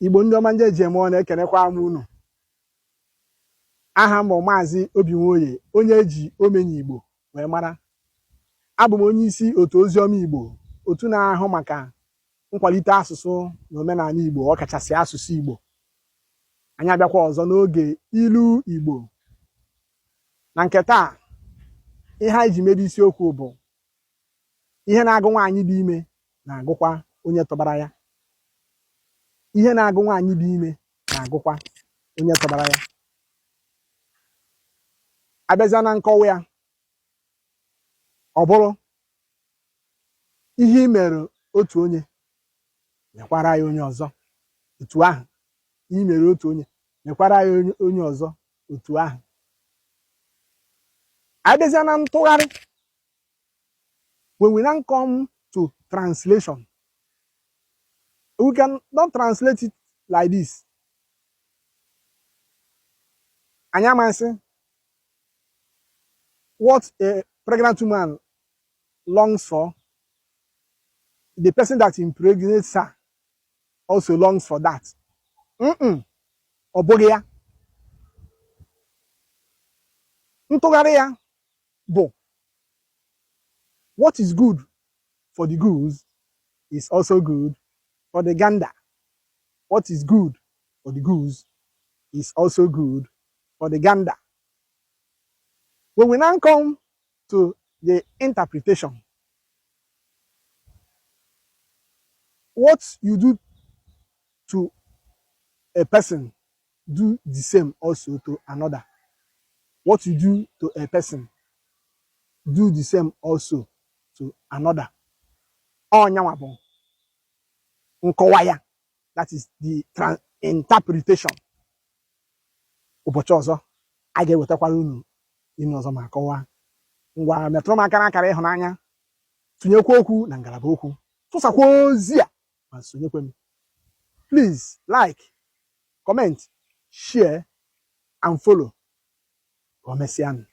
Igbo ndị ọma, ndị eji eme ọnụ, ekenekwa m unu. Aha m bụ Maazị Obi Nwoye, onye eji Omenigbo wee mara. Abụ m onye isi otu Oziọma Igbo, otu na-ahụ maka nkwalite asụsụ na omenala Igbo, ọkachasị asụsụ Igbo. Anyị abịakwa ọzọ n'oge ilu Igbo. Na nke taa, ihe anyị ji mere isiokwu bụ ihe na-agụ nwaanyị dị ime na-agụkwa onye tụbara ya. Ihe na-agụ nwaanyị dị ime na-agụkwa onye tụbara ya. Abịazịa na nkọwa ya, ọ bụrụ ihe i mere otu onye, mekwara ya onye ọzọ otu ahụ. Ihe i mere otu onye, mekwara ya onye ọzọ otu ahụ. Abịazịa na ntụgharị, when we now come to translation, we can not translate it like this. Anyị ama asị what a pregnant woman longs for, the person that impregnates her also longs for that. Ọ bụghị ya. Ntụgharị ya bụ what is good for the goose is also good for the gander. What is good for the goose is also good for the gander. When we now come to the interpretation, what you do to a person, do the same also to another. What you do to a person, do the same also to another. Ọ nyanwa bụ nkọwa ya. That is the interpretation. Ụbọchị ọzọ, a ga-ewetakwara unu inu ọzọ ma kọwaa. Ngwa, metụrụ m aka n'akara ịhụnanya, tụnyekwa okwu na ngalaba okwu, tụsakwa ozi a ma sonyekwe m. Please like, comment, share and follow. Ka o mesịanụ.